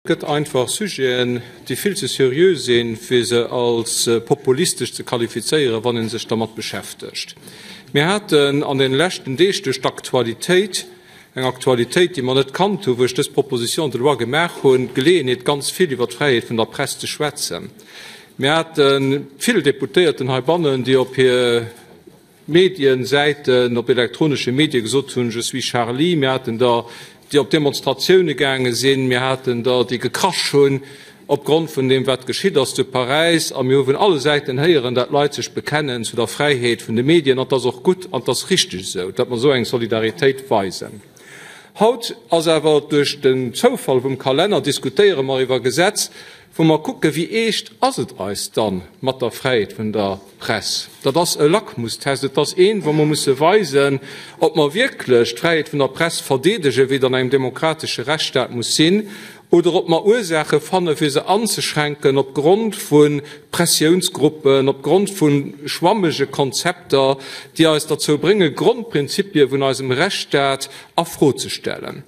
Gëtt einfach Sujeten, déi vill ze seriö sinn, fir se als populistesch ze qualifizéieren, wann ee sech dermat beschäftegt. Mir haten an deene leschten Deeg duerch d'Aktualitéit, eng Aktualitéit, déi mer net kannt hunn, wou ech dës Proposition de loi gemaach hunn, d'Geleeënheet, ganz vill iwwer d'Fräiheet vun der Press ze schwätzen. Mir hate vill Deputéierten heibannen, déi op hir Mediensäiten, op elektronesche Medie gesot hunn, Je suis Charlie. Mir haten der, déi op Demonstratioune gaange sinn. Mir haten der, déi gekrasch hunn opgrond vun deem, wat geschitt ass zu Paräis. A mir hu vun alle Säiten héieren, dat Leit sech bekennen zu der Fräiheet vun de Medien. An et ass och gutt an et ass richteg esou, datt mer esou eng Solidaritéit weisen. Haut ass awer duerch den Zoufall vum Kalenner, diskutéiere mer iwwer e Gesetz, wou mer kucken, wéi eescht ass et eis dann mat der Fräiheet vun der Press. Dat ass e Lackmustest, et ass een, wou mer musse weisen, ob mer wierklech d'Fräiheet vun der Press verdeedegen, wéi et an engem demokratesche Rechtsstaat muss sinn, oder ob mer Ursaache fanne fir se anzeschränken opgrond vu Pressiounsgruppen, opgrond vu schwammege Konzepter, déi eis derzou bréngen, Grondprinzipie vun eisem Rechtsstaat a Fro ze stellen.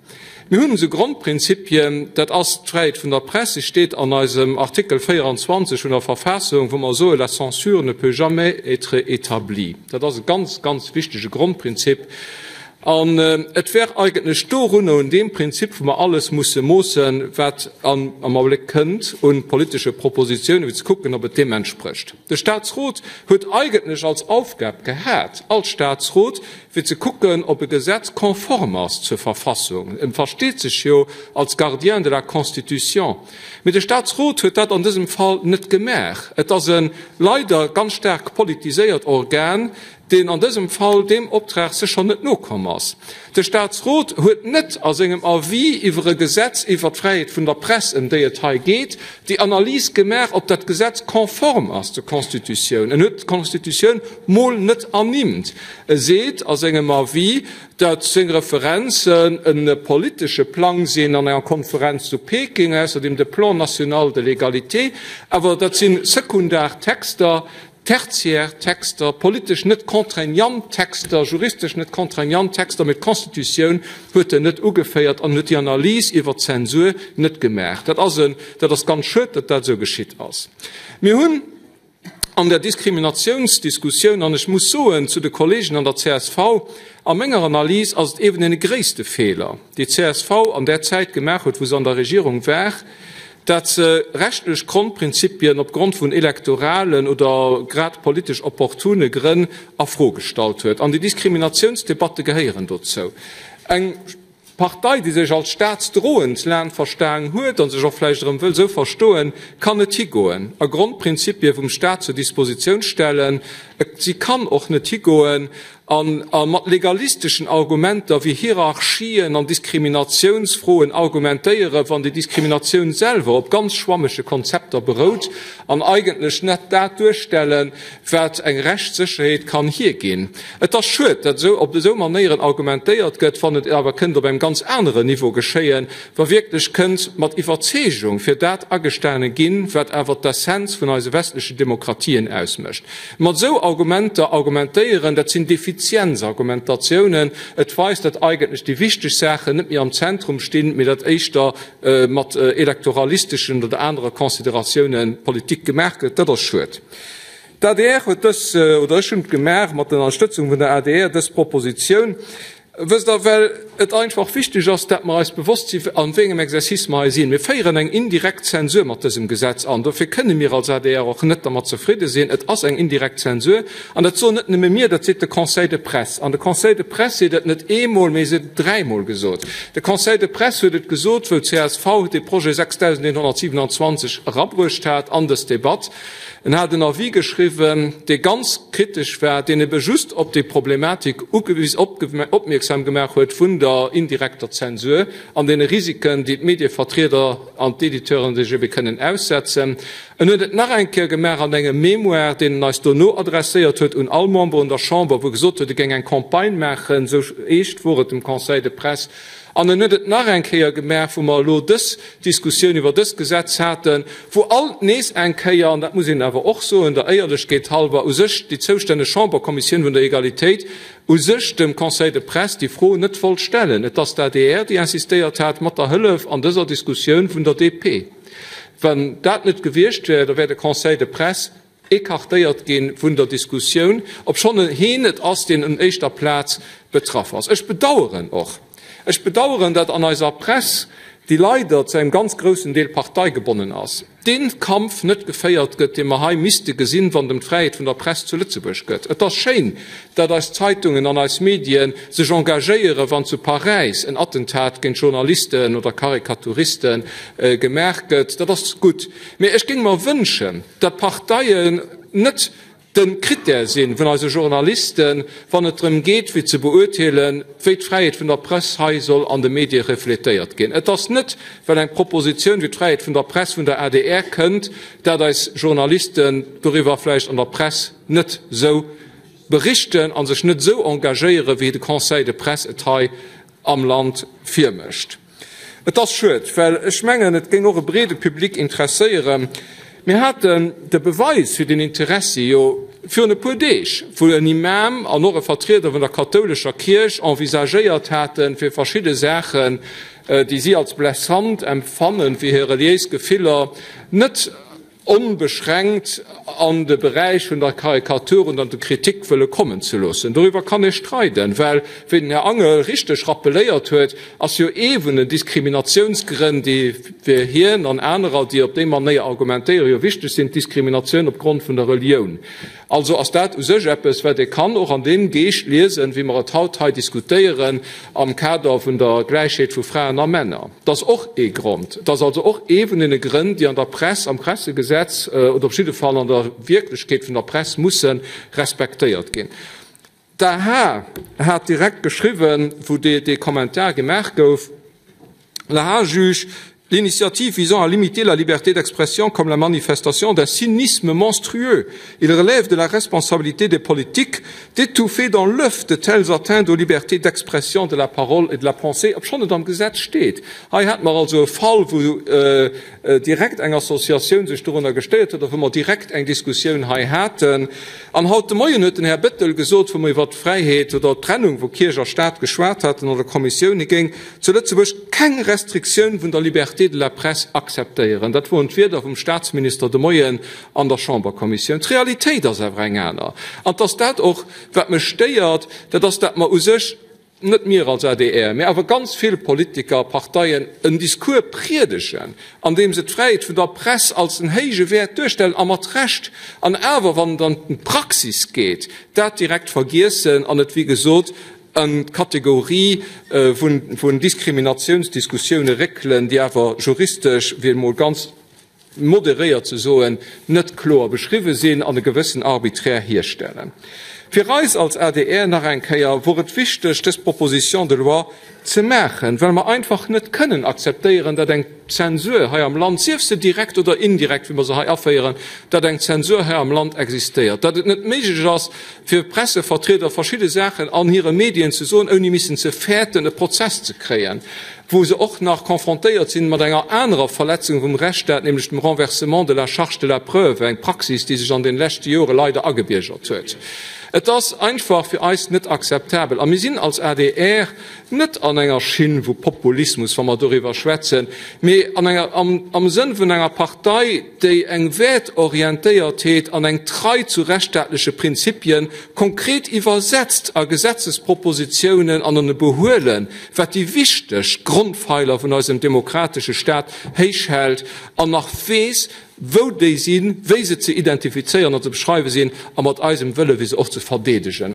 Mir hunn esou Grondprinzipien, dat ass d'Fräiheet vun der Press, se steet an eisem Artikel 24 vun der Verfassung, wou mer soen, La censure ne peut jamais être établie. Dat ass e ganz, ganz wichtege Grondprinzip. An et wär eigentlech dorunner, un deem Prinzip, wou mer alles musse moossen, wat am Abléck kënnt u politesche Propositionen, fir ze kucken, ob et deem entsprécht. De Statsrot huet eigentlech als Aufgab gehat, als Statsrot, fir ze kucken, ob e Gesetz konform ass zur Verfassung. E versteet sech jo als Gardien de la Constitution. Mee de Statsrot huet dat an dësem Fall net gemaach. Et ass e leider ganz staark politiséiert Organ, deen an dësem Fall deem Optrag sécher net nokomm ass. De Statsrot huet net a sengem Avis iwwer e Gesetz iwwer d'Fräiheet vun der Press, ëm déi et hei geet, déi Analys gemaach, ob dat Gesetz konform ass zur Constitutioun. En huet d'Constitutioun mol net ernimmt. E seet a sengem Avis, datt seng Referenzen e politesche Plang sinn an enger Konferenz zu Peking, ausserdeem de Plan national de l'égalité, awer dat si sekundar Texter, tertiär Texter, politesch net contraignant Texter, juristesch net contraignant Texter, mee d'Constitutioun huet en net ugeféiert an huet déi Analys iwwer d'Zensur net gemaach. Dat ass en, dat ass ganz schued, datt dat esou geschitt ass. Mir hunn an der Diskriminatiounsdiskussioun, an ech muss soen zu de Kollegen an der csv, a menger Analys ass et eeben dee gréisste Feeler, déi csv an där Zäit gemaach huet, wou se an der Regierung war, dat se rechtlech Grondprinzipien opgrond vun elektoralen oder grad politesch opportune Grënn a Fro gestallt huet. An déi Diskriminatiounsdebatte gehéieren dozou. Eng Partei, déi sech als staatsdroend laang verstaang huet a sech och vläicht erëm wëll esou verstoen, kann net higoen a Grondprinzipie vum Staat zur Dispositioun stellen. Si kann och net higoen an a mat legalisteschen Argumenter wéi Hierarchien an Diskriminatiounsfroen argumentéieren, wann déi Diskriminatioun selwer op ganz schwammege Konzepter berout an eigentlech net dat duerstellen, wat eng Rechtssécherheet kann hierginn. Et ass schued, datt esou op esou Manéieren argumentéiert gëtt, wann et awer kënnt op engem ganz aneren Niveau geschéien, wa wierklech kënnt mat Iwwerzeegung fir dat agestane ginn, wat awer d'Essenz vun eise westlechen Demokratien ausmécht. Mat esou Argumenter argumentéieren, dat sinn Defizienzargumentatiounen. Et weist, datt eigentlech déi wichteg Saachen net méi am Zentrum stinn, mee datt éischter mat elektoralisteschen oder anere Consideratioune Politik gemaach gëtt. Dat ass schued. D'adr huet dës, oder ech hunn et gemaach mat der Ënnerstëtzung vun der adr, dës Propositioun. Wësst Der, well et einfach wichteg ass, dat mer eis bewosst sinn, an wéi engem Exercice mer hei sinn. Mir féieren eng indirekt Zensur mat dësem Gesetz an. Dofir kënne mir als adr och net dermat zefridde sinn. Et ass eng indirekt Zensur. An dat soen net nëmme mir, dat seet de Conseil de presse. An de Conseil de presse seet et net eemol, mee se huet et dräimol gesot. De Conseil de presse huet et gesot, wou csv dee Projet 6127 erabruecht hat an dës Debatt. En hat en Avis geschriwwen, dee ganz kritesch war, deen ebe just op déi Problematik opmierksam gemaach huet vun der indirekter Zensur an deene Risiken, déi d'Medievertrieder an d'Editeuren sech ebe kënnen aussetzen. En huet et nach eng Kéier gemaach an engem Mémoire, deen en eis dono adresséiert huet un all Memberen der Chamber, wou e gesot huet, e géing eng Campagne maachen, esou eescht wor et dem Conseil de presse. An en huet et nach eng Kéier gemaach, wou mer elo dës Diskussioun iwwer dëst Gesetz haten, wou alt nees eng Kéier, an dat muss een awer och soen, der Éierlechkeet halber, u sech déi zoustänneg Chamberkommissioun vun der Egalitéit u sech dem Conseil de Presse déi Fro net wollt stellen. Et ass d'ADR, déi insistéiert hat, mat der Hëllef an dëser Diskussioun vun der DP. Wann dat net gewiescht wär, da wär de Conseil de Presse écartéiert gi vun der Diskussioun, obschonn heen et ass, deen un éischter Plaz betraff ass. Ech bedauern och, ech bedauern, datt an eiser Press, déi leider zu engem ganz groussen Deel parteigebonnen ass, dee Kampf net geféiert gëtt, dee mer hei misste gesinn, wann et ëm d'Fräiheet vun der Press zu Lëtzebuerg gëtt. Et ass schéin, datt eis Zeitungen an eis Medie sech engagéieren, wann zu Paräis en Attentat géint Journalisten oder Karikaturiste gemaach gëtt. Dat ass gutt. Mee ech géing mer wënschen, datt d'Parteien net de Critère si vun eise Journalisten, wann et drëm geet fir ze beurteelen, wéi d'Fräiheet vun der Press hei soll an de Medie refletéiert ginn. Et ass net, well eng Propositioun fir d'Fräiheet vun der Press vun der adr kënnt, dat eis Journalisten doriwwer vläicht an der Press net esou berichten a sech net esou engagéieren, wéi de Conseil de Presse et hei am Land virmécht. Et ass schued, well ech mengen, et géing och e breede Public interesséieren. Mir haten de Beweis fir deen Interessi jo virun e puer Deeg, wou en Imam an och e Vertrieder vun der kathoulescher Kierch envisagéiert haten, fir verschidde Saachen, déi si als blessant empfannen, fir hir reliéis Gefiller net onbeschränkt an de Beräich vun der Karikatur und an der Kritik wëlle kommen ze loossen. Doriwwer kann ee streiden, well, wéi den Här Angel richteg rappeléiert huet, ass jo ee vun den Diskriminatiounsgrënn, déi fir hien an anerer, déi op déi Manéier argumentéieren, jo wichteg sinn, d'Diskriminatioun opgrond vun der Relioun. Also ass dat u sech eppes, wat ee kann och an deem Geescht liesen, wéi mer et haut hei diskutéieren am Kader vun der Gläichheet vu Fraen a Männer. Dat ass och ee Grond. Dat ass also och ee vun deene Grënn, déi an der Press, am Pressegesetz oder op jidde Fall an der Wierklechkeet vun der Press musse respektéiert ginn. D'AHA hat direkt geschriwwen, wou dee Kommentar gemaach gouf, L'AHA juge l'initiative visant à limiter la liberté d'expression comme la manifestation d'un cynisme monstrueux. Il relève de la responsabilité des politiques d'étouffer dans l'œuf de telles atteintes aux libertés d'expression de la parole et de la pensée, obschonn et am Gesetz steet. Hei hate mer also e Fall, wou direkt eng Associatioun sech dorunner gestéiert huet a wou mer direkt eng Diskussioun hei haten. An haut de Moien huet den Här Bettel gesot, wou mer iwwert d'Fräiheet oder d'Trennung vu Kierch a Stat geschwat haten an der Kommissioun, hie géing zu Lëtzebuerg keng Restriktioun vun der Liberté de la presse akzeptéieren. Dat woren d'Wierder vum Statsminister de Moien an der Chamberkommissioun. D'Realitéit ass awer eng aner. An 't ass dat och, wat mech stéiert, dat ass, dat mer u sech, net mir als adr, mä awer ganz vill Politiker a Parteien en Discours priedegen, an deem se d'Fräiheet vun der Press als en héije Wäert duerstellen, a mat Recht, an awer, wann et an d'Praxis geet, dat direkt vergiessen an et, wéi gesot, an d'Kategorie vun Diskriminatiounsdiskussioune réckelen, déi awer juristesch, fir emol ganz moderéiert ze soen, net kloer beschriwwe sinn an e gewëssen Arbitraire hierstellen. Fir eis als adr, nach eng Kéier, wor et wichteg, dës Proposition de loi ze maachen, well mer einfach net kënnen akzeptéieren, datt eng Zensur hei am Land, sief se direkt oder indirekt, wéi mer se hei aféieren, datt eng Zensur hei am Land existéiert, datt et net méiglech ass, fir Pressevertrieder verschidde Saachen an hire Medien ze soen, ouni missen ze fäerten, e Prozess ze kréien, wou se och nach confrontéiert sinn mat enger anerer Verletzung vum Rechtsstaat, nämlech dem Renversement de la charge de la preuve, eng Praxis, déi sech an den leschte Jore leider agebiergert huet. Et ass einfach fir eis net akzeptabel. A mir sinn als adr net an enger Schinn vu Populismus, wa mer doriwwer schwätzen, mee an enger, am, am Sënn vun enger Partei, déi eng Wäertorientéiertheet an eng Trei zu rechtsstaatleche Prinzipien konkret iwwersetzt a Gesetzespropositionen an an e Behuelen, wat déi wichteg Grondpfeiler vun eisem demokratesche Staat héichhält an nach weess, wou déi sinn, wéi se ze identifizéieren an ze beschreiwe sinn a mat eisem Wëlle fir se och ze verdeedegen.